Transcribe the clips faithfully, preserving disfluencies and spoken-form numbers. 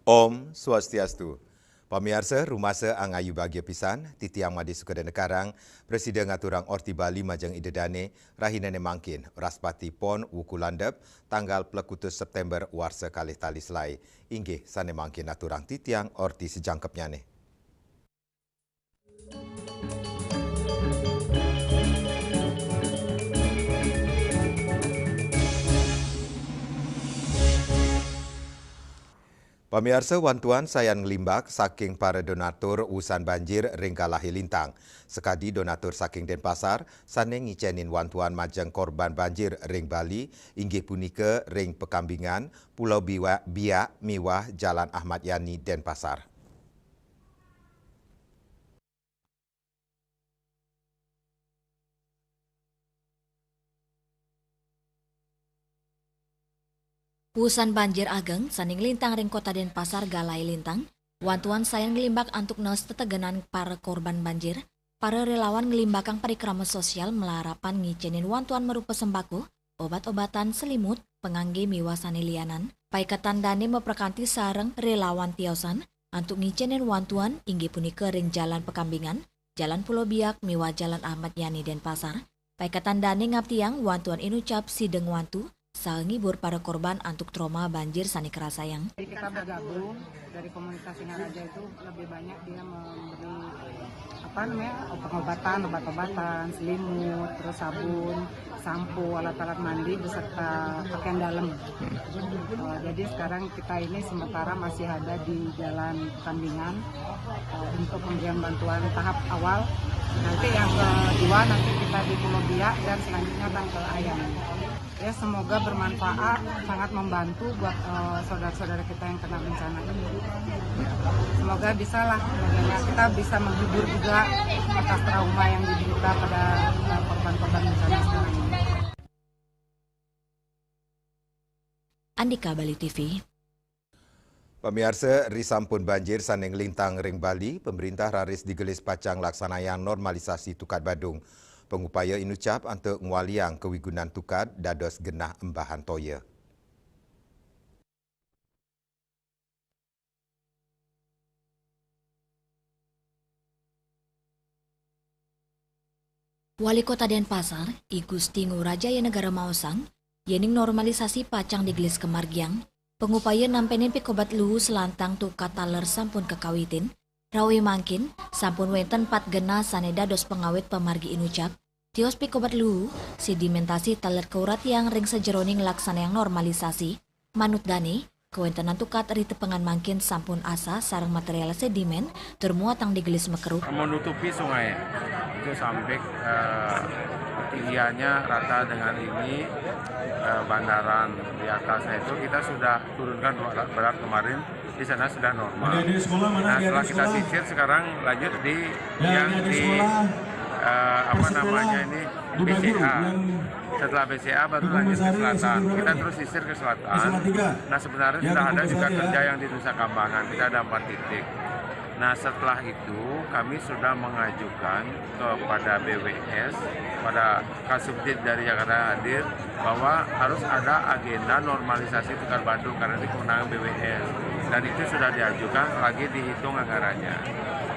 Om Swastiastu. Pamiarsa, rumasa angayu bagia pisan, titiang Made Sukadana Karang, prasida ngaturang orti Bali majeng Ida Dane, rahinane mangkin, Wraspati Pon, wuku landep, tanggal plekutus September warsa kalih tali selae. Inggih, sane mangkin aturang titiang orti sajangkepnyane. Pamiarsa, wantuan sayan nglimbak saking para donatur usan banjir ring Galahe Lintang. Sakadi donatur saking Denpasar sane ngicenin wantuan majeng korban banjir ring Bali, inggih punika ring Pekambingan, Pulau Biwa-, Biak miwah Jalan Ahmad Yani, Denpasar. Usan banjir ageng sane nglintang ring Kota Denpasar Galahe Lintang, wantuan sayan nglimbak antuk naos tetegenan para korban banjir. Para relawan nglimbakang parikrama sosial malarapan ngicenin wantuan marupa sembako, obat-obatan, selimut, pangangge miwah sane lianan. Paiketan dane maprakanti sareng relawan tiosan antuk ngicenin wantuan inggih punika ring Jalan Pekambingan, Jalan Pulau Biak miwah Jalan Ahmad Yani, Denpasar. Paiketan dane ngaptiang wantuan inucap sida ngwantu saha ngibur para korban antuk trauma banjir sane karasayang. Jadi kita bergabung dari komunitas Singaraja itu lebih banyak dia memberi apa namanya, pengobatan, obat-obatan, selimut, terus sabun, sampo, alat-alat mandi beserta pakaian dalam. Eh, jadi sekarang kita ini sementara masih ada di Jalan Kambingan, eh, untuk pemberian bantuan tahap awal. Nanti yang kedua nanti kita di Pulau Biak dan selanjutnya Bang ke Ayam. Ya, semoga bermanfaat, sangat membantu buat, eh, saudara-saudara kita yang kena bencana ini. Semoga bisalah, semoga kita bisa menghibur juga atas trauma yang diderita pada, eh, korban-korban bencana sekarang ini. Andika, Bali T V. Pamiarsa, risampun banjir sane nglintang ring Bali, pemerintah raris digelis pacang laksanayang normalisasi tukad Badung. Pangupaya inucap antuk ngwaliang kawigunan tukad dados genah embahan toya. Wali Kota Denpasar, I Gusti Ngurah Jaya Negara maosang, yening normalisasi pacang digelis kamargiang, pangupaya nampenin pikobat luhu salantang tukad taler sampun kakawitin, rawi mangkin sampun wenten pat genah sane dados pangawit pamargi inucap, tios pikobat luhu, sedimentasi taler kauratiang ring sajeroning laksanayang normalisasi, manut dane, kawentenan tukad ritepengan mangkin sampun asah sareng material sedimen tur muatang digelis makeruk. Menutupi sungai itu sampai, eh, ketinggiannya rata dengan ini, eh, bandaran di atasnya itu kita sudah turunkan alat berat kemarin, di sana sudah normal. Nah, setelah kita sisir, sekarang lanjut di yang di, eh, apa namanya ini, B C A. Setelah B C A baru lanjut ke selatan. Kita terus sisir ke selatan. Nah, sebenarnya sudah ada juga kerja yang di Nusa Kambangan. Kita ada empat titik. Nah, setelah itu kami sudah mengajukan kepada B W S, pada Kasubdit dari Jakarta hadir, bahwa harus ada agenda normalisasi tukad Badung karena ini kewenangan B W S. Dan itu sudah diajukan, lagi dihitung anggarannya.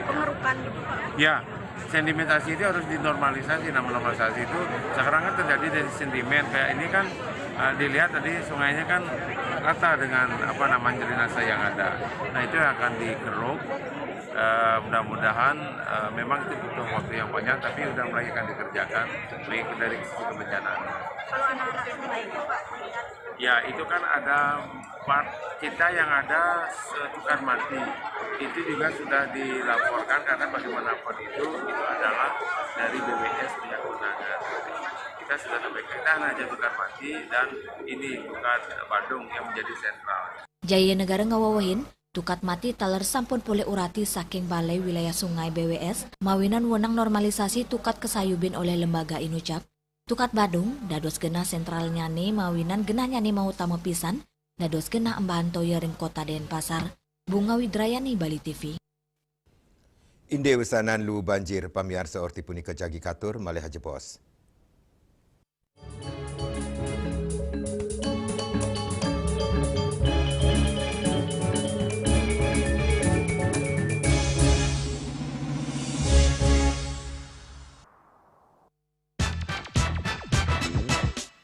Pengerukan gitu, Pak? Ya, sedimentasi itu harus dinormalisasi. Nah, normalisasi itu sekarang kan terjadi dari sedimen. Kayak ini kan, eh, dilihat tadi sungainya kan rata dengan apa namanya drainase yang ada. Nah, itu yang akan dikeruk. Eh, mudah-mudahan, eh, memang itu butuh waktu yang panjang, tapi udah mulai akan dikerjakan baik dari sisi kebencanaan. Kalau anak-anak sungai itu, Pak, terlihat? Ya, itu kan ada part kita yang ada tukad mati. Itu juga sudah dilaporkan karena bagaimanapun itu, itu adalah dari B W S punya kewenangan. Kita sudah sampaikan, kita hanya tukad mati dan ini tukad Badung yang menjadi sentral. Jaya Negara ngawewehin, tukad mati taler sampun polih urati saking Balai Wilayah Sungai B W S, mawinan wenang normalisasi tukad kasayubin olih lembaga inucap. Tukad Badung, dados genah sentralnyane mawinan genahnyane mautama pisan, dados genah embahan toya ring Kota Denpasar. Bunga Widrayani, Bali T V. Indik wesanan luhu banjir, pamiarsa, orti punika jagi katur, malih ajebos.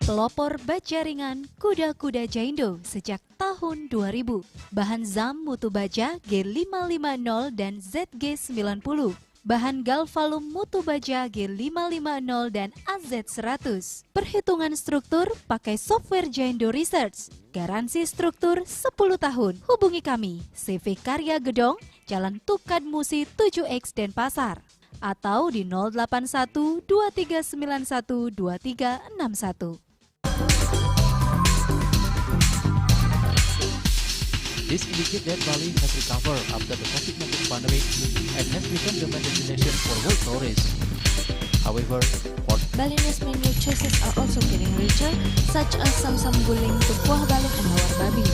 Pelopor baja ringan kuda-kuda Jaindo sejak tahun dua ribu. Bahan zam mutu baja G lima lima nol dan Z G sembilan puluh. Bahan galvalum mutu baja G lima lima nol dan A Z seratus. Perhitungan struktur pakai software Jaindo Research. Garansi struktur sepuluh tahun. Hubungi kami, C V Karya Gedong, Jalan Tukad Musi tujuh X Denpasar, atau di nol delapan satu dua tiga sembilan satu dua tiga enam satu. This indicates that Bali has recovered after the COVID nineteen pandemic and has become the main destination for world tourists. However, for Balinese menu choices are also getting richer, such as samsam guling, tepuah balung, and lawar babi.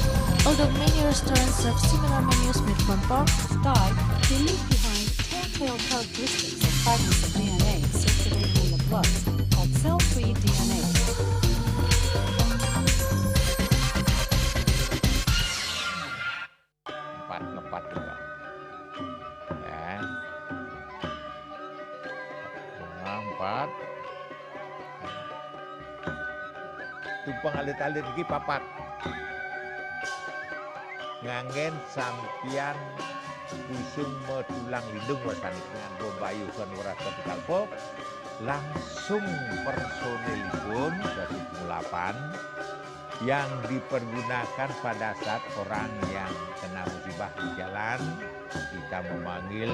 Although many restaurants serve similar menus made from pork, Sky, they leave behind telltale characteristics of fragments of D N A circulating in the blood called cell-free D N A. Empat, ngepat juga. Ya. Nah, empat. Tumpeng alit-alit iki papat. Nganggen sampiyan usung medulang lindung wasani nganggo mbayu son weras kepital pop, langsung personilipun dadi pengulapan yang dipergunakan pada saat orang yang kena musibah di jalan, kita memanggil.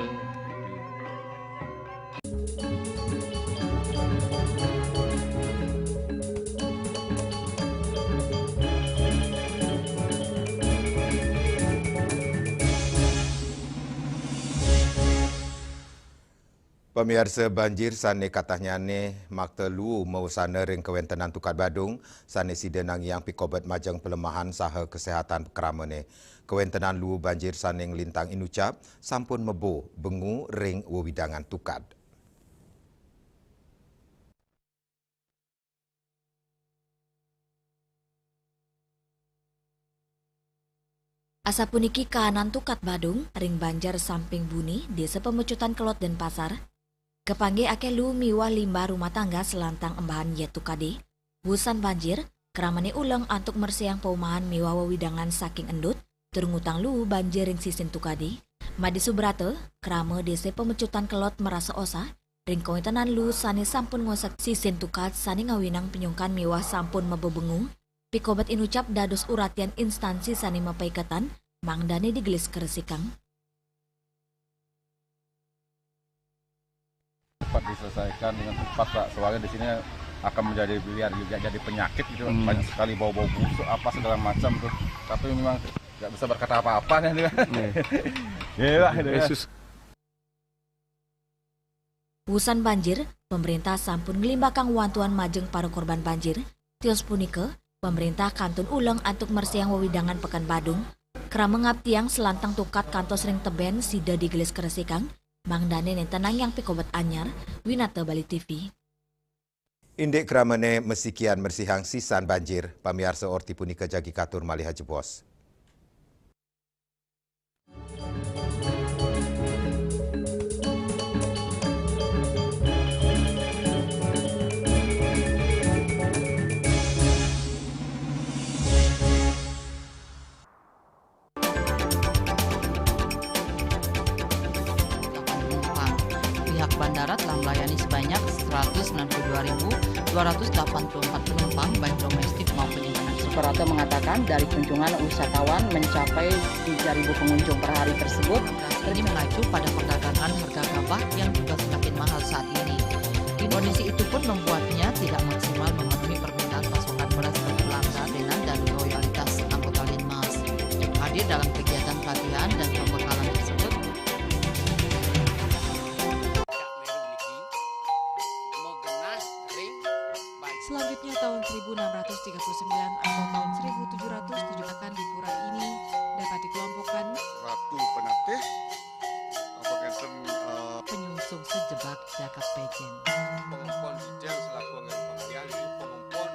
Pamiarsa, banjir sane katahnyane makta luwu mawesana ring kawentenan Tukad Badung sane sida nangiang pikobet majeng pelemahan saha kasehatan kramane. Kawentenan luwu banjir sane nglintang inucap sampun mebo bengu ring wewidangan Tukad. Asapuniki kaanan Tukad Badung ring Banjar Samping Buni, Desa Pemecutan Kelod, Denpasar, kapanggih akeh luwu miwah limbah rumah tangga selantang embahan yet tukade. Wusan banjir, kramane uleng antuk mersihang paumahan miwah wewidangan saking endut, tur ngutang luwu banjir ring sisin tukade. Made subrata, krama Desa Pemecutan Kelod marasa osah ring kawentenan luwu sane sampun ngosek sisin tukad sane ngawinang panyungkan miwah sampun mabebengu, pikobet inucap dados uratian instansi sane mapaiketan, mangdane digelis karesikang. Cepat diselesaikan dengan cepat, Pak. Soalnya di sini akan menjadi, biar juga jadi penyakit gitu, Pak. Hmm. Banyak sekali bau-bau busuk, apa segala macam tuh. Tapi memang nggak bisa berkata apa-apa nih, dia. Iya. Iya, Pak, gitu ya. Yesus. Wusan banjir, pamrentah sampun nglimbakang wantuan majeng para korban banjir. Tios punika, pamrentah kantun uleng antuk mersihang wewidangan Pekan Badung. Krama ngaptiang selantang tukad kantos ring teben sida digelis karesikang, mangdane nenten nangiang pikobet anyar. Winata Bali T V. Indik kramane masikian mersihang sisan banjir, pamiarsa, orti punika jagi katur malih ajebos. Pihak bandara telah melayani sebanyak seratus sembilan puluh dua ribu dua ratus delapan puluh empat penumpang, baik domestik maupun internasional. Suprapto mengatakan, dari kunjungan wisatawan mencapai tiga ribu pengunjung per hari tersebut. Ini mengacu pada perdagangan harga gabah yang juga semakin mahal saat ini. Kondisi itu pun membuatnya tidak maksimal memenuhi permintaan pasokan beras ke pelanggan dan loyalitas anggota Linmas. Hadir dalam kegiatan pelatihan dan pembekalan tersebut. Selanjutnya, tahun seribu enam ratus tiga puluh sembilan atau tahun seribu tujuh ratus tujuh akan di pura ini dapat dikelompokkan Ratu Penatih, apa ngenten, eh, penyungsung sejebak jagat pejen. Pengempon Ijang selaku anggaran pengalian di pengempon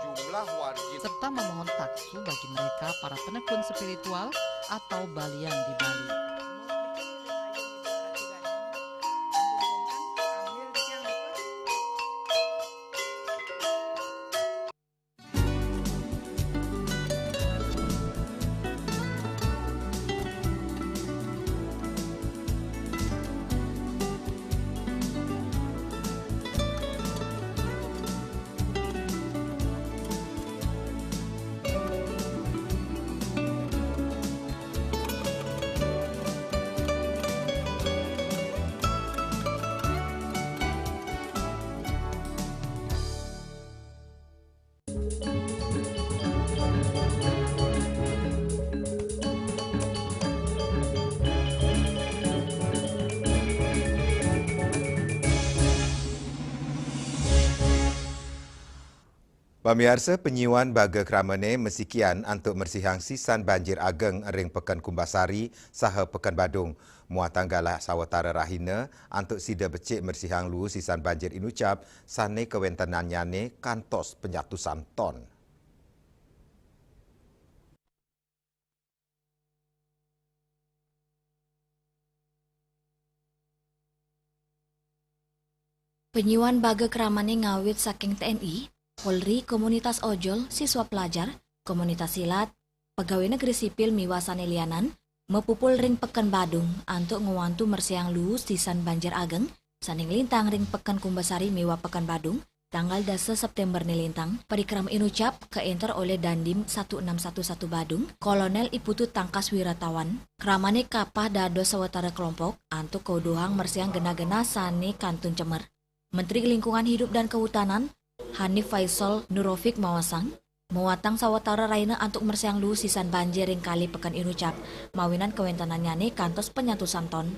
jumlah wargi. Serta memohon taksu bagi mereka para penekun spiritual atau balian di Bali. Pamiarsa, panyiuan baga kramane masikian antuk mersihang sisan banjir ageng ring Peken Kumbasari saha Peken Badung. Muatang galah sawatara rahina antuk sida becik mersihang luu sisan banjir inucap sane kawentenannyane kantos panyatusan ton. Panyiuan baga kramane ngawit saking T N I, Polri, komunitas ojol, siswa pelajar, komunitas silat, pegawai negeri sipil miwah sane lianan, mapupul ring Peken Badung antuk ngwantu mersihang luu sisan banjir ageng sane nglintang ring Peken Kumbasari miwah Peken Badung, tanggal dasa September ne lintang. Parikrama inucap kaenter olih Dandim satu enam satu satu Badung, Kolonel I Putu Tangkas Wiratawan. Kramane kapah dados sawatara kelompok antuk kauduhang mersihang genah-genah sane kantun cemer. Menteri Lingkungan Hidup dan Kehutanan, Hanif Faisal Nurofik maosang, muatang sawatara rahina antuk mersihang luu sisan banjir ring Kali Peken inucap, mawinan kawentenannyane kantos panyatusan ton.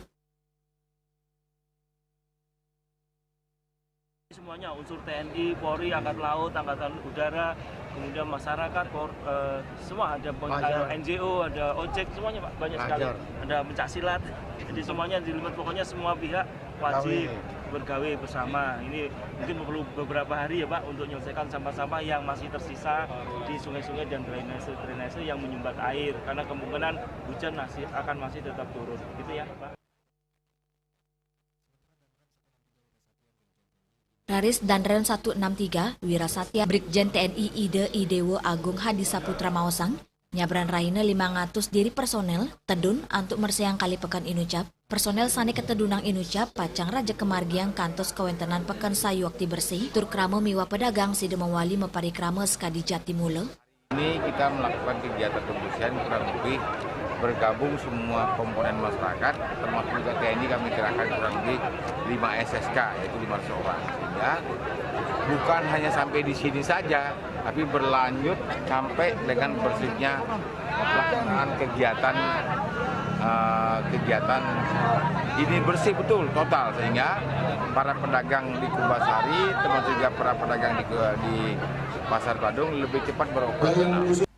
Semuanya, unsur T N I, Polri, Angkatan Laut, Angkatan Udara, kemudian masyarakat, Por-, eh, semua ada peng-, N G O, ada ojek, semuanya, Pak, banyak sekali. Ada pencak silat. Jadi semuanya dilibat, pokoknya semua pihak wajib bergawe bersama. Ini mungkin perlu beberapa hari ya, Pak, untuk menyelesaikan sampah-sampah yang masih tersisa di sungai-sungai dan drainase-drainase yang menyumbat air, karena kemungkinan hujan masih, akan masih tetap turun. Gitu ya, Pak. Raris Danrem satu enam tiga, Wirasatya Brigjen T N I Ida Idewa Agung Hadi Saputra maosang, nyabran rahina limang atus diri personel tedun antuk mersihang Kali Peken inucap. Personel sane katedunang inucap pacang raris kamargiang kantos kawentenan peken sayuakti bersih, tur krama miwah pedagang sida mawali maparikrama sakadi jati mula. Ini kita melakukan kegiatan pembersihan kurang lebih bergabung semua komponen masyarakat, termasuk juga T N I, kami kerahkan kurang lebih lima S S K, yaitu lima ratus orang. Sehingga bukan hanya sampai di sini saja, tapi berlanjut sampai dengan bersihnya pelaksanaan kegiatan, eh, kegiatan ini bersih betul, total, sehingga para pedagang di Kumbasari, termasuk juga para pedagang di, di Pasar Badung lebih cepat beroperasional.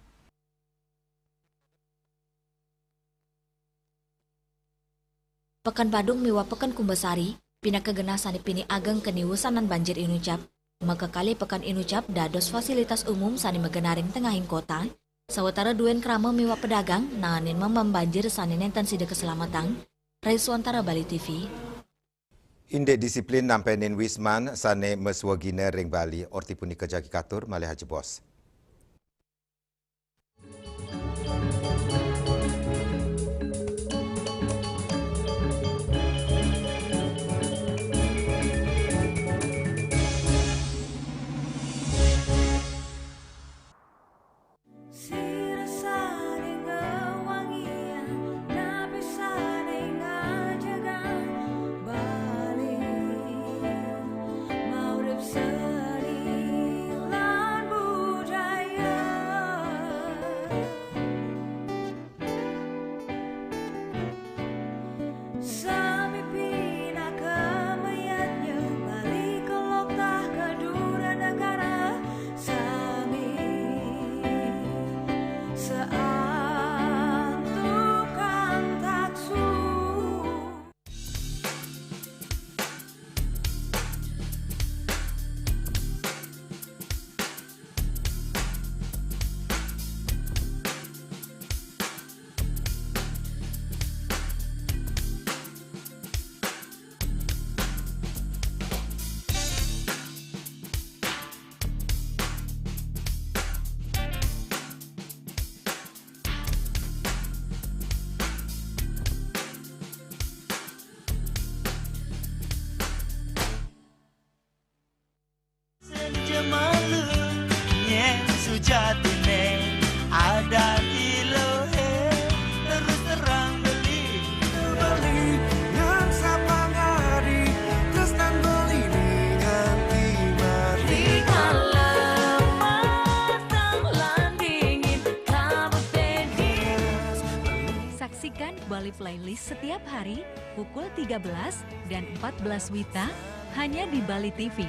Peken Badung miwah Peken Kumbasari pinaka genah sane pinih ageng keni wusanan banjir inucap. Maka Kali Peken inucap dados fasilitas umum sane magenah ring tengahing kota, sawatara duen krama miwah pedagang naenin mamam banjir sane nenten sida kaslametang. Rai Suantara, Bali T V. Indik disiplin nampenin wisman sane maswagina ring Bali. Orti punika jagi katur malih ajebos. Sami pinaka mayadnya, Bali kelok tah ka dura negara, sami saantukan taksu. Senja malu nyen sujatine adat ilohe, terus terang beli. Beli nang sapangari, tresnan beli nganti mati. Rikala matang lan dingin, kabut dingin. Saksikan Bali Playlist setiap hari pukul tiga belas dan empat belas wita hanya di Bali T V.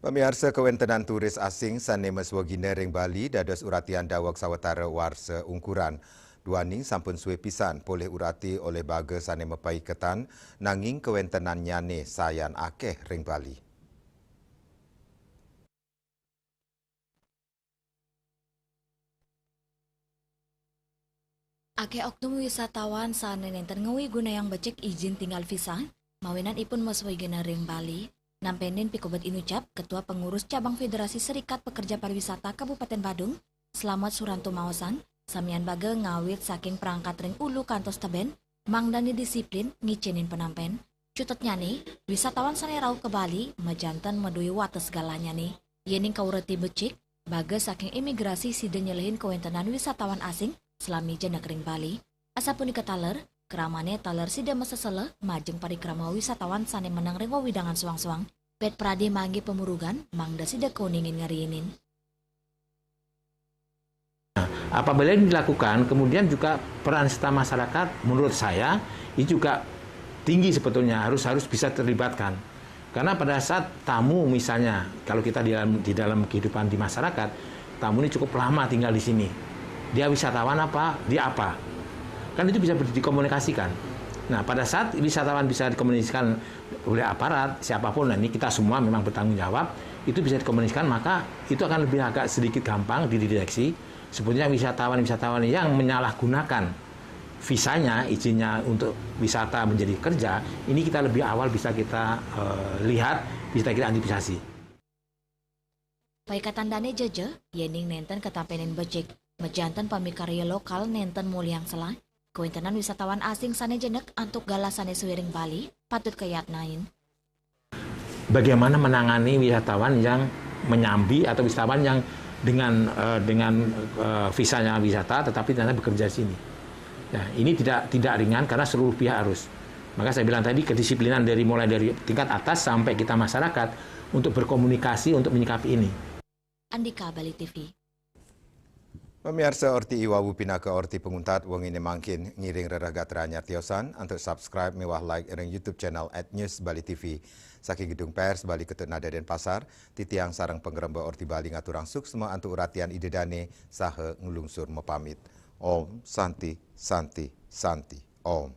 Pamiarsa, kawentenan turis asing sane maswagina ring Bali dados uratian daweg sawetara warsa ungkuran. Duaning sampun suwe pisan polih urati olih baga sane mapaiketan, nanging kawentenannyane sayan akeh ring Bali. Akeh oknum wisatawan sane nenten ngawigunayang becik ijin tinggal visa, mawinan ipun maswagina ring Bali. Nampenin pikobet inucap Ketua Pengurus Cabang Federasi Serikat Pekerja Pariwisata Kabupaten Badung, Slamet Suranto maosang, samian baga ngawit saking perangkat ring ulu kantos teben, mangdane disiplin ngicenin penampen. Cutetnyane, wisatawan sane rauh ka Bali majanten madue wates galahnyane. Yening kaurati becik, baga saking imigrasi sida nyelehin kawentenan wisatawan asing salami jenek ring Bali. Asapunika taler, kramane taler sida masesela majeng parikrama wisatawan sane meneng ring wewidangan soang-soang. Pet prade manggi pamurugan, mangda sida kauningin ngariinin. Apabila ini dilakukan, kemudian juga peran serta masyarakat menurut saya ini juga tinggi sebetulnya, harus harus bisa terlibatkan. Karena pada saat tamu misalnya, kalau kita di dalam, di dalam kehidupan di masyarakat, tamu ini cukup lama tinggal di sini. Dia wisatawan apa? Dia apa? Kan itu bisa dikomunikasikan. Nah, pada saat wisatawan bisa dikomunikasikan oleh aparat, siapapun, nah, ini kita semua memang bertanggung jawab, itu bisa dikomunikasikan, maka itu akan lebih agak sedikit gampang dideteksi. Sebetulnya wisatawan-wisatawan yang menyalahgunakan visanya, izinnya untuk wisata menjadi kerja, ini kita lebih awal bisa kita eh, lihat, bisa kita antisipasi. Paikatan dane jeje, yening nenten katampenin becik, majanten pamikarya lokal nenten molihang selah, kawentenan wisatawan asing sane jenek antuk galah sane suwe ring Bali patut kayatnain. Bagaimana menangani wisatawan yang menyambi atau wisatawan yang dengan eh, dengan eh, visanya wisata tetapi ternyata bekerja di sini. Ya, ini tidak tidak ringan karena seluruh pihak harus. Maka saya bilang tadi kedisiplinan dari mulai dari tingkat atas sampai kita masyarakat untuk berkomunikasi untuk menyikapi ini. Andika, Bali T V. Pamiarsa, Orti Iwawu pinaka Orti panguntat wengine mangkin. Ngiring rereh gatra nyar tiosan antuk subscribe miwah like ring YouTube channel at News Bali T V. Saking Gedung Pers Bali Ketut Nada Denpasar, titiang sareng pangremba Orti Bali ngaturang suksma antuk uratian Ida Dane saha nglungsur mapamit. Om Santi, Santi, Santi, Om.